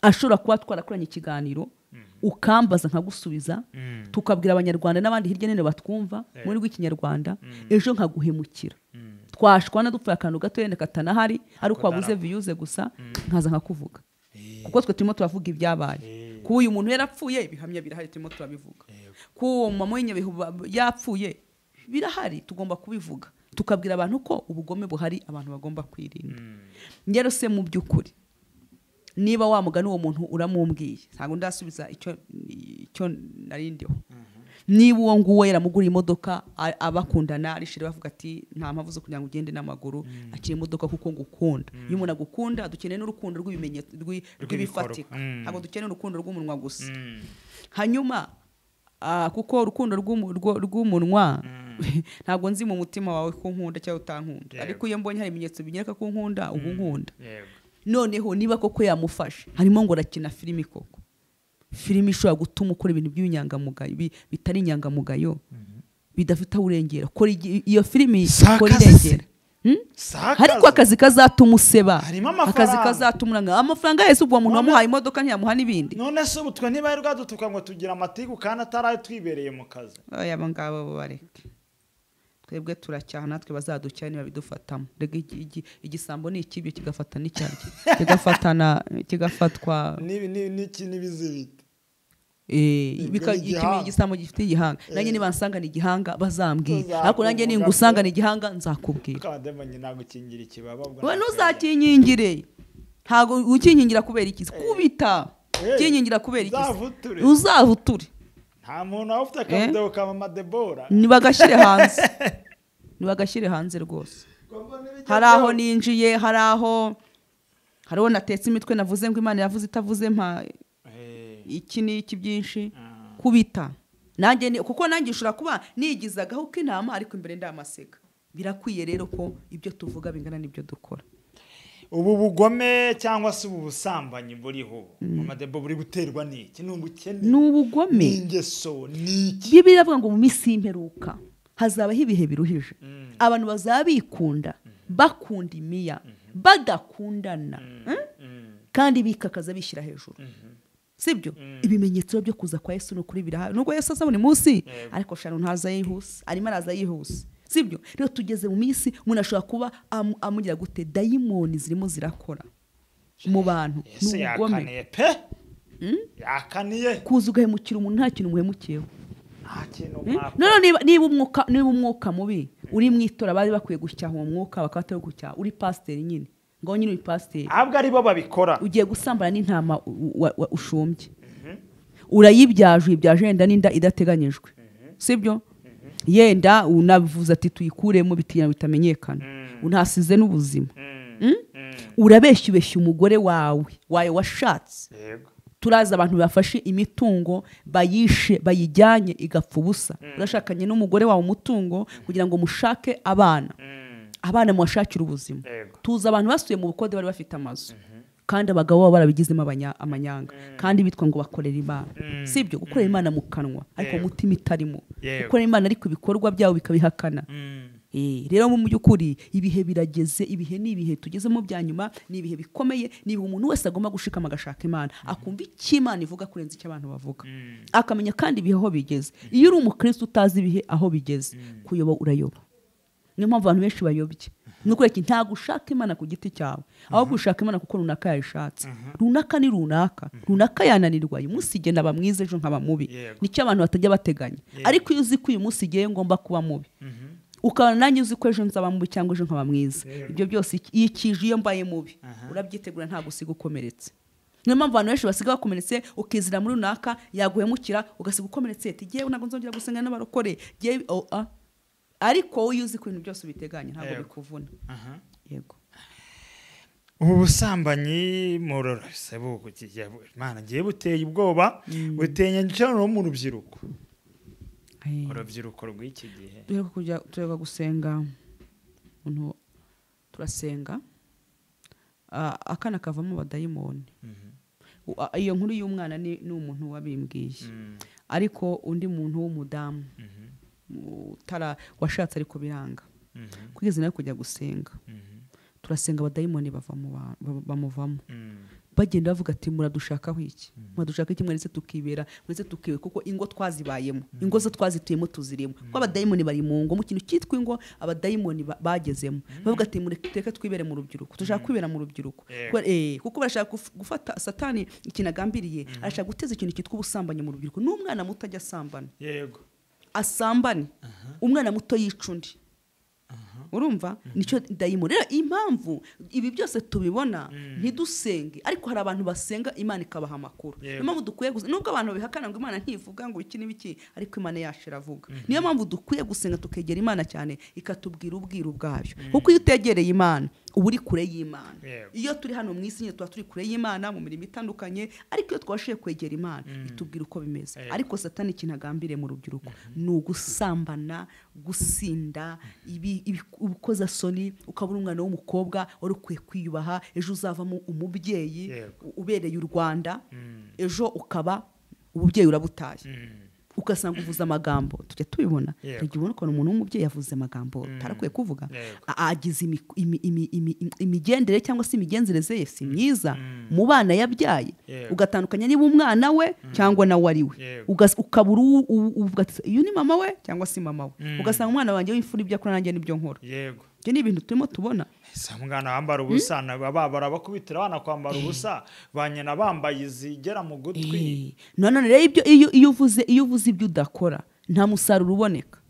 Ashobora kuba twarakoranye ikiganiro ukambaza nkagusubiza, tukabwira abanyarwanda n'abandi hirya nene batwumva muri rw'ikinyarwanda, ejo nkaguhemukira. Twashwana dupfuye akantu gato yenda katanahari ari uko wabuze views gusa nkaza nkakuvuga. Kuko twe turimo turavuga ibyabaye. Kuba uyu muntu yarapfuye ibihamya birahari turimo turabivuga. Kuba mama w'inyabihu yapfuye birahari tugomba kubivuga. Tukabwira abantu ko ubugome buhari abantu bagomba kwirinda. Ngero se mu by'ukuri niba wamugana uwo muntu uramumbwiye, ntabwo ndasubiza icyo narindiho. Niba uwo nguwo yaramuguriye imodoka abakundana arishira bavuga ati nta mpamvu zo kugira ngo ugende n'amaguru, akiri imodoka kuko ngukunda. Iyo umuntu agukunda dukeneye n'urukundo rw'ibimenyetso rw'ibifatika, ntabwo dukeneye urukundo rw'umunwa gusa. Hanyuma kuko urukundo rw'umunwa ntabwo nzi mu mutima wawe ko nkunda cyangwa utankunda, ariko iyo mbonye hari ibimenyetso binyereka ko nkunda ubu nkunda. Noneho niba koko yamufashe harimo ngo rakina filimi koko, filimi ishobora gutuma ukora ibintu by'ibinyangamugayo bitari inyangamugayo bidafite aho urengera. Kora iyo filimi kora irengera. Ariko akazi kazatuma useba, akazi kazatuma uranga amafaranga yese. Ubwo umuntu wamuhaye imodoka ntiyamuha n'ibindi. None se ubu twe niba rwadutuka ngo tugira amatiku kandi ataraye twibereye mu kazi. Oya abo ngabo bareke, twebwe turacyaha natwe bazaducyaha niba bidufatamo. Rega igisambo ni ikibyo kigafata n'icyaryo kigafatana kigafatwa n'ibizibiti. Igisambo gifite igihanga. Nanjye niba nsanga ni igihanga bazambwira, ariko nanjye ningusanga ni igihanga nzakubwira. We ntuzakinyingire, ntago ukinkingira kubera iki? Kubita ukinkingira kubera iki? Uzavuture. Nta muntu ufite akavideo ka mama Debora. Nibagashyire hanze, nibagashyire hanze rwose. Hari aho ninjiye, hari aho natetse imitwe navuze ngo Imana yavuze itavuze mpa iki n'iki byinshi kubita. Nanjye kuko nanjye ushobora kuba nigizagaho ko intama ariko imbere ndamasega. Birakwiye rero ko ibyo tuvuga bingana n'ibyo dukora. Ubu bugome cyangwa se ubu busambanyi buriho mama Debo buri guterwa n'iki? Ni ubukene, ni ubugome, ni ingeso, ni iki? Bibiliya iravuga ngo mu minsi y'imperuka hazabaho ibihe biruhije, abantu bazabikunda bakunda imiya badakundana kandi bikakaza bishyira hejuru. Sibyo? Ibimenyetso byo kuza kwa Yesu no kuri birahari. Nubwo Yesu aza buri munsi, ariko shano ntaza yihuse, arimo araza yihuse. Sibyo? Rero tugeze mu minsi umuntu ashobora kuba amugira gute, dayimoni zirimo zirakora mu bantu. Yesu yakaniye pe. Yakaniye. Kuza ugahemukira umuntu nta kintu umuhemukiyeho. Nta kintu. No, niba umwuka mubi uri mu itora bari bakwiye gucyaha uwo mwuka bakaba batari gucyaha. Uri pasiteri nyine, ngo nyine uri pasiteri. Ahubwo ari bo babikora. Ugiye gusambana n'intama ushumbye. Urayibyaje, uyibyaje yenda n'inda idateganyijwe. Sibyo? Yenda unavuze ati tuyikuremo bitinya bitamenyekana. Unasize n'ubuzima. Urabeshya ubeshya umugore wawe washatse. Yego. Turaza abantu bafashe imitungo bayishe bayijyanye igapfa ubusa. Urashakanye n'umugore wawe umutungo kugira ngo mushake abana. Abana muwashakira ubuzima. Tuza abantu basuye mu bukode bari bafite amazu. Kandi abagabo babo barabigizemo amanyanga. Kandi bitwa ngo bakorera Imana. Sibyo gukorera Imana mu kanwa ariko umutima itarimo. Gukorera Imana ariko ibikorwa byabo bikabihakana. Rero mu by'ukuri ibihe birageze, ibihe ni ibihe tugezemo bya nyuma, ni ibihe bikomeye, ni ibihe umuntu wese agomba gushikama agashaka Imana, akumva icyo Imana ivuga kurenza icyo abantu bavuga. Akamenya kandi ibihe aho bigeze. Iyo uri umukristo utazi ibihe aho bigeze, kuyoba urayoba. Niyo mpamvu abantu benshi bayobye. Nuko reka ntago ushaka Imana ku giti cyawe, ahubwo ushaka Imana kuko runaka yayishatse. Runaka ni runaka, runaka yananirwa, uyu munsi igenda aba mwiza ejo nkaba mubi. Nicyo abantu batajya bateganya. Ariko iyo uzi ko uyu munsi igiye ngomba kuba mubi, ukabona nanjye uzi ko ejo nzaba mubi cyangwa ejo nkaba mwiza, ibyo byose iyo kije iyo mbaye mubi urabyitegura ntago usiga ukomeretse. Niyo mpamvu abantu benshi basiga bakomeretse, ukizira muri runaka yaguhemukira ugasiga ukomeretse, ati jyewe ntabwo nzongera gusenga n'abarokore, jyewe ariko wowe uzi ko ibintu byose ubiteganya ntabwo bikuvuna. Yego. Ubu busambanyi murorose bukugiye Imana ngiye buteye ubwoba, buteye cyane mu rubyiruko. Urubyiruko rw'iki gihe. Duheruka gusenga umuntu turasenga akana kavamo abadayimoni. Iyo nkuru y'umwana ni umuntu wabimbwiye. Ariko undi muntu w'umudamu utara washatse ariko biranga. Kugeza nawe kujya gusenga. Turasenga abadayimoni bavamo bamuvamo. Bagenda bavuga ati muradushakaho iki? Muradushaka iki mweretse tukibera, mweretse tukiwe kuko ingo twazibayemo. Ingo zo twazituyemo tuzirimo. Kuko abadayimoni bari mu ngo, mu kintu cyitwa ingo abadayimoni bagezemo. Bavuga ati mureke twibere mu rubyiruko. Tushaka kwibera mu rubyiruko. Kuko barashaka gufata Satani ikintu agambiriye, arashaka guteza ikintu cyitwa ubusambanyi mu rubyiruko. N'umwana muto ajya asambana. Yego. Asambane. Umwana muto yica undi. Urumva nicyo dayimoni. Rero impamvu ibi byose tubibona ntidusenge, ariko hari abantu basenga Imana ikabaha amakuru. Niyo mpamvu dukwiye nubwo abantu bihakana ngo Imana ntivuga ngo iki n'ibiki, ariko Imana yacu iravuga. Niyo mpamvu dukwiye gusenga tukegera Imana cyane ikatubwira ubwiru bwayo. Kuko iyo utegereye Imana uba uri kure y'Imana. Iyo turi hano mu isi nyine tuba turi kure y'Imana mu mirimo itandukanye, ariko iyo twashiye kwegera Imana itubwira uko bimeze. Ariko Satani ikintu agambiriye mu rubyiruko ni ugusambana, gusinda, ubukozasoni, ukabura umwana w'umukobwa wari ukwiye kwiyubaha, ejo uzavamo umubyeyi ubereye u Rwanda, ejo ukaba ububyeyi urabutaye. Ugasanga uvuze amagambo tujya tubibona, tujya ubona ukuntu umuntu w'umubyeyi yavuze amagambo tarakwiye kuvuga, agize imigendere cyangwa se imigenzereze ye si myiza mu bana yabyaye, ugatandukanya niba umwana we cyangwa nawe ari we, ukabura uvuga ati uyu ni mama we cyangwa si mama we, ugasanga umwana wanjye w'imfura ibyo akora nanjye nibyo nkora. Yego. Ibyo ni ibintu turimo tubona. Umwana wambara ubusa barabakubitira abana kwambara ubusa, ba nyina bambaye izigera mu gutwi. None rero ibyo iyo uvuze ibyo udakora nta musaruro uboneka.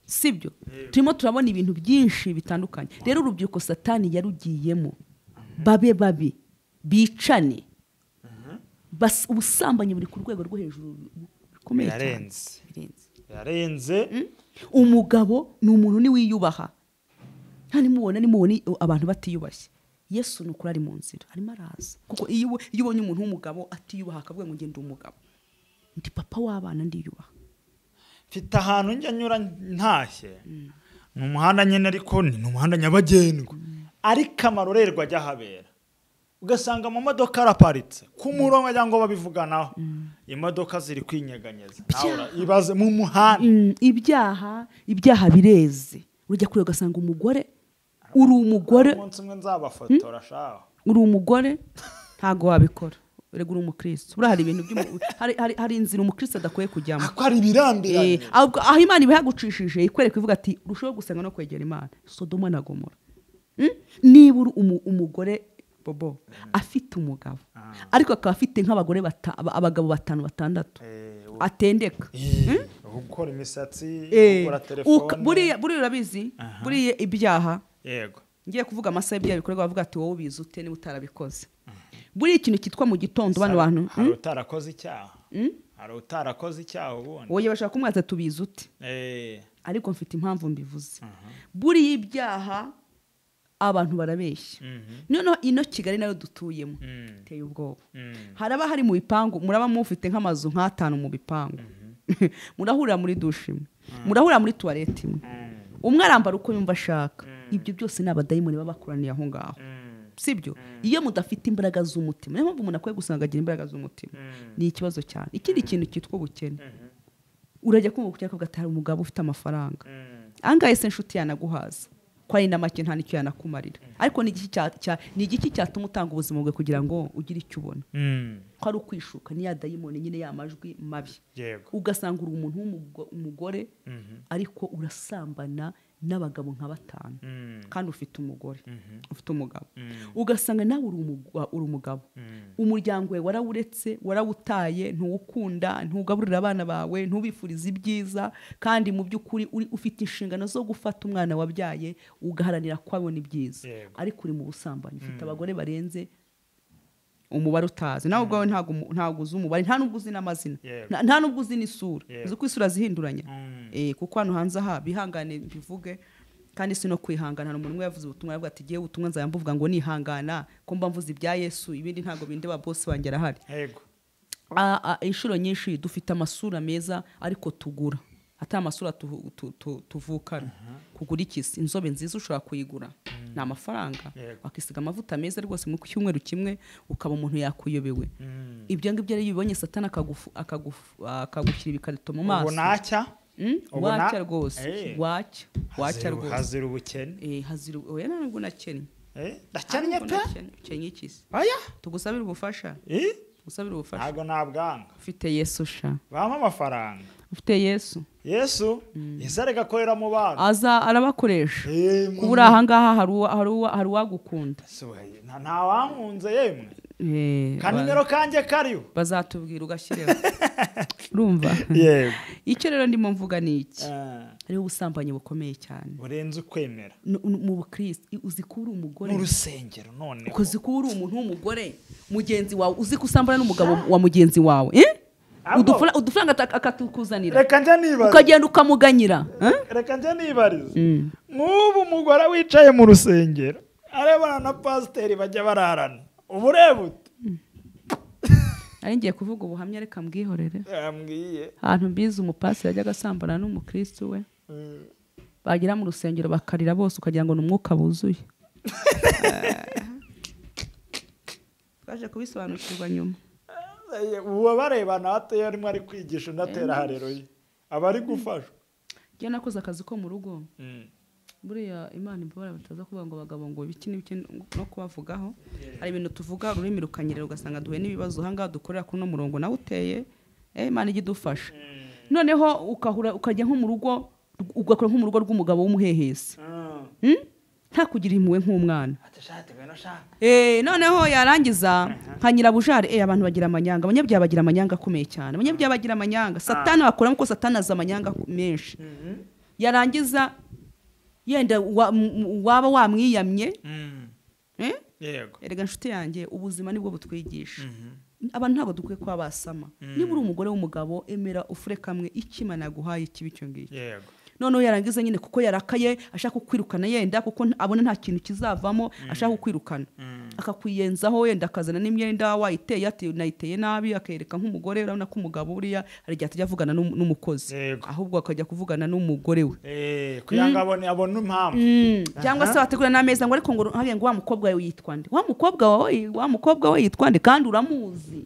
Sibyo? Turimo turabona ibintu byinshi bitandukanye. Rero urubyiruko Satani yarugiyemo, babe babi, bicane. Ubusambanyi buri ku rwego rwo hejuru rukomeye cyane. Yarenze. Umugabo ni umuntu ni wiyubaha. Nimubona abantu batiyubashye, Yesu nukuri ari mu nzira arimo araza. Kuko iyo ubonye umuntu w'umugabo atiyubaha akavuga ngo ngende umugabo, ndi papa w'abana ndiyubaha. Mfite ahantu njya nyura ntashye, ni umuhanda nyine ariko ni umuhanda nyabagendwa, ariko amarorerwa ajya ahabera, ugasanga mu modoka araparitse ku murongo cyangwa babivuganaho, imodoka ziri kwinyeganyeza, ibaze mu muhanda. Ibyaha bireze. Urujya kure ugasanga umugore uri umugore, umunsi umwe nzabafotora shaho, uri umugore ntago wabikora, urega uri umukristo. Buriya hari ibintu hari inzira umukristo adakwiye kujyamo, hari ibirambiranye. Aho Imana ibihagucishije ikwereka ivuga ati urushaho gusenga no kwegera Imana. Sodoma na Gomora. Niba uri umugore Bobo afite umugabo ariko akaba afite nk'abagore abagabo 5 6 atendeka gukora imisatsi, gukora telefone. Buriya urabizi, buriya ibyaha. Yego. Ngiye kuvuga amasaha ibyaha bikorwa bavuga ati wowe ubizi ute niba utarabikoze. Buriya ikintu cyitwa mu gitondo bano bantu hari utarakoze icyaha. Hari utarakoze icyaha ubundi. Oye bashaka kumwaza tubizi ute. Ariko mfite impamvu mbivuze. Buriya ibyaha abantu barabeshya. Noneho ino Kigali nayo dutuyemo iteye ubwoba. Haraba hari mu bipangu, muraba mufite nk'amazu nk'atanu mu bipangu. Murahurira muri douche imwe, murahurira muri toilette imwe. Umwe arambara uko yumva ashaka. Ibyo byose ni abadayimoni baba bakoraniye aho ngaho. Sibyo? Iyo mudafite imbaraga z'umutima, niyo mpamvu umuntu akwiye gusanga agira imbaraga z'umutima. Ni ikibazo cyane. Ikindi kintu cyitwa ubukene. Urajya kumva ubukene akavuga ati hari umugabo ufite amafaranga. Angahe se inshuti yanaguhaza? Ko ari na make nta nicyo yanakumarira. Ariko ni igiki cyatuma utanga ubuzima bwawe kugira ngo ugire icyo ubona? Ko ari ukwishuka, ni ya dayimoni nyine ya majwi mabi. Ugasanga uri umuntu w'umugore ariko urasambana n'abagabo nka 5 kandi ufite umugore, ufite umugabo. Ugasanga nawe uri umugabo. Umuryango wawe warawuretse, warawutaye, ntuwukunda, ntugaburira abana bawe, ntubifuriza ibyiza, kandi mu by'ukuri uri ufite inshingano zo gufata umwana wabyaye ugaharanira ko abona ibyiza. Ariko uri mu busambanyi, ufite abagore barenze umubare utazi. Nawe ubwawe ntabwo uzi umubare, nta nubwo uzi n'amazina, nta nubwo uzi n'isura. Uzi ko isura zihinduranya. Kuko hano hanze aha bihangane mbivuge kandi si no kwihangana. Hari umuntu umwe yavuze ubutumwa yavuga ati giye ubutumwa nzaya mbuvuga ngo nihangana ko mba mvuze ibya Yesu, ibindi ntabwo bindeba, boss wanjye arahari. Yego. Inshuro nyinshi dufite amasura meza ariko tugura ata amasura tuvukana. Kugura ikisi inzobe nziza ushobora kuyigura ni amafaranga, wakisiga amavuta meza rwose mu cyumweru kimwe ukaba umuntu yakuyobewe. Ibyo ngibyo rero ubibonye Satani akagushyira ibikarito mu maso. Ubu nacya wacya rwose, wacya rwose. Hazira ubukene. Hazira oya ntabwo nakennye. Ndakennye pe. Ukennye ikisi. Oya tugusabira ubufasha. Tugusabira ubufasha. Ntabwo nabwanga. Ufite Yesu sha. Bampa amafaranga. Ufite Yesu. Yesu Yesu areka mu bantu. Aza arabakoresha. Kuba uri aha ngaha hari uwagukunda. Nta wankunze yemwe. Kanimero kanjye kariho. Bazatubwira ugashyireho. Urumva? Yego. Icyo rero ndimo mvuga ni iki? Hariho ubusambanyi bukomeye cyane. Burenze ukwemera. Mu bukristo uzi ko uri umugore. Mu rusengero none. Uzi ko uri umuntu w'umugore mugenzi wawe, uzi ko usambana n'umugabo wa mugenzi wawe. Udufaranga akatukuzanira. Reka njya nibariza. Ukagenda ukamuganyira. Reka njya nibariza. Nk'ubu umugore wicaye mu rusengero arebana na pasiteri bajya bararana. Ubureba ute? Ari ngiye kuvuga ubuhamya reka mbwihorere. Yambwiye. Ahantu mbizi umupasiteri yajyaga asambana n'umukristo we. Bagera mu rusengero bakarira bose ukagira ngo ni umwuka buzuye. Twaje kubisobanukirwa nyuma. Uwo barebana ateye arimo ari kwigisha unatera hareruye aba ari gufashwa. Njye nakoze akazi ko mu rugo. Buriya Imana imbabara bataza kuvuga ngo abagabo ngo ibiki n'ibiki no kubavugaho. Hari ibintu tuvuga ururimi rukanyerera ugasanga duhuye n'ibibazo aha ngaha dukorera kuri no murongo nawe uteye. Imana ijye idufasha. Noneho ukahura ukajya nko mu rugo ugakora nko mu rugo rw'umugabo w'umuhehesi. Nta kugira impuhwe nk'umwana. Noneho yarangiza nka nyirabujare. Abantu bagira amanyanga, abanyabyaha bagira amanyanga akomeye cyane. Abanyabyaha bagira amanyanga. Satani bakuramo ko Satani aza amanyanga menshi. Yarangiza yenda waba wamwiyamye. Yego. Erega nshuti yanjye ubuzima nibwo butwigisha. Abantu ntabwo dukwiye kuba basama. Niba uri umugore w'umugabo emera ufure kamwe ikimana yaguhaye ikibi cyo ngicyo. Yego. Noneho yarangiza nyine kuko yarakaye ashaka kukwirukana yenda kuko abona nta kintu kizavamo ashaka kukwirukana. Akakwiyenzaho yenda akazana n'imyenda wayiteye ati nayiteye nabi, akereka nk'umugore. Urabona ko umugabo buriya hari igihe atajya avugana n'umukozi, ahubwo akajya kuvugana n'umugore we. Kugira ngo abone impamvu. Cyangwa se bategura n'ameza ngo ariko ngo hariya ngo wa mukobwa wawe yitwa nde? Wa mukobwa wawe, wa mukobwa we yitwa nde? Kandi uramuzi.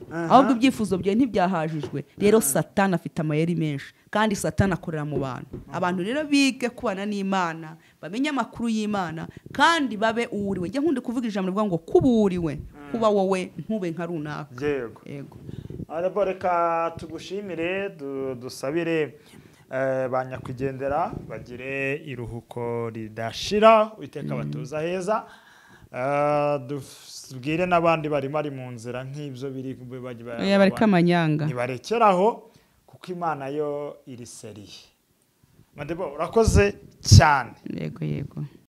Ahubwo ibyifuzo bye ntibyahajijwe. Rero Satani afite amayeri menshi kandi Satani akorera mu bantu. Abantu rero bige kubana n'Imana, bamenye amakuru y'Imana kandi babe uwuriwe. Njye nkunda kuvuga ijambo rivuga ngo kuburiwe, kuba wowe ntube nka runaka. Yego. Yego. Ariko reka tugushimire, dusabire ba nyakwigendera bagire iruhuko ridashira, Uwiteka batuza heza. Tubwire n'abandi bari mu nzira nk'ibyo biri Oya, bareke amanyanga. Ntibarekeraho kuko Imana yo iri seriye. Madebo, urakoze cyane. Yego yego.